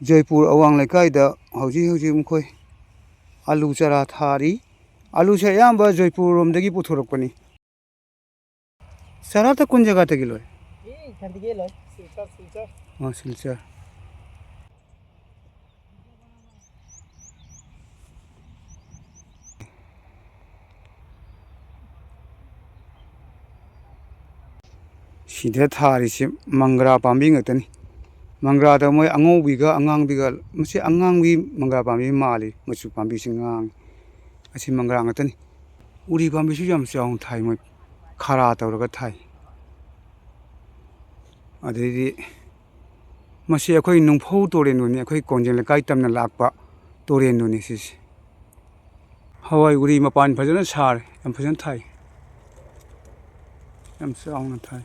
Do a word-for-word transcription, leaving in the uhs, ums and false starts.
ꯖꯣꯏꯄꯨꯔ ꯑꯋꯥꯡ ꯂꯩꯀꯥꯏꯗ ꯍꯧꯖꯤꯛ ꯍꯧꯖꯤꯛ ꯃꯈꯣꯏ ꯑꯂꯨ ꯆꯥꯔꯥ ꯊꯥꯔꯤ꯫ ꯑꯂꯨꯁꯦ ꯑꯌꯥꯝꯕ ꯖꯣꯏꯄꯨꯔ ꯔꯣꯝꯗꯒꯤ ꯄꯨꯊꯣꯔꯛꯄꯅꯤ꯫ ꯆꯥꯔꯥ ꯇ ꯀꯨꯟ ꯖꯒꯥꯗꯒꯤ ꯂꯣꯏ? ꯑꯣ, ꯁꯤꯜꯆꯔ꯫ ꯁꯤꯗ ꯊꯥꯔꯤꯁꯤ ꯃꯪꯒ꯭ꯔꯥ ꯄꯥꯝꯕꯤ ꯉꯥꯛꯇꯅꯤ꯫ ꯃꯪꯒ꯭ꯔꯥꯗ ꯃꯣꯏ ꯑꯉꯧꯕꯤꯒ ꯑꯉꯥꯡꯕꯤꯒ, ꯃꯁꯤ ꯑꯉꯥꯡꯕꯤ ꯃꯪꯒ꯭ꯔꯥ ꯄꯥꯝꯕꯤ ꯃꯥꯜꯂꯤ, ꯃꯆꯨ ꯄꯥꯝꯕꯤꯁꯤ ꯉꯥꯡꯉꯤ꯫ ꯑꯁꯤ ꯃꯪꯒ꯭ꯔꯥ ꯉꯥꯛꯇꯅꯤ꯫ ꯎꯔꯤ ꯄꯥꯝꯕꯤꯁꯨ ꯌꯥꯝ ꯆꯥꯎꯅ ꯊꯥꯏ, ꯃꯣꯏ ꯈꯥꯔꯥ ꯇꯧꯔꯒ ꯊꯥꯏ꯫ ꯑꯗꯩꯗꯤ ꯃꯁꯤ ꯑꯩꯈꯣꯏ ꯅꯨꯡꯐꯧ ꯇꯨꯔꯦꯜꯗꯨꯅꯤ, ꯑꯩꯈꯣꯏ ꯀꯣꯟꯖꯦꯡ ꯂꯩꯀꯥꯏ ꯇꯝꯅ ꯂꯥꯛꯄ ꯇꯨꯔꯦꯜꯗꯨꯅꯤ ꯁꯤꯁꯦ꯫ ꯍꯋꯥꯏ ꯎꯔꯤ ꯃꯄꯥꯟ ꯐꯖꯅ ꯁꯥꯔꯦ, ꯌꯥꯝ ꯐꯖꯅ ꯊꯥꯏ, ꯌꯥꯝ ꯆꯥꯎꯅ ꯊꯥꯏ꯫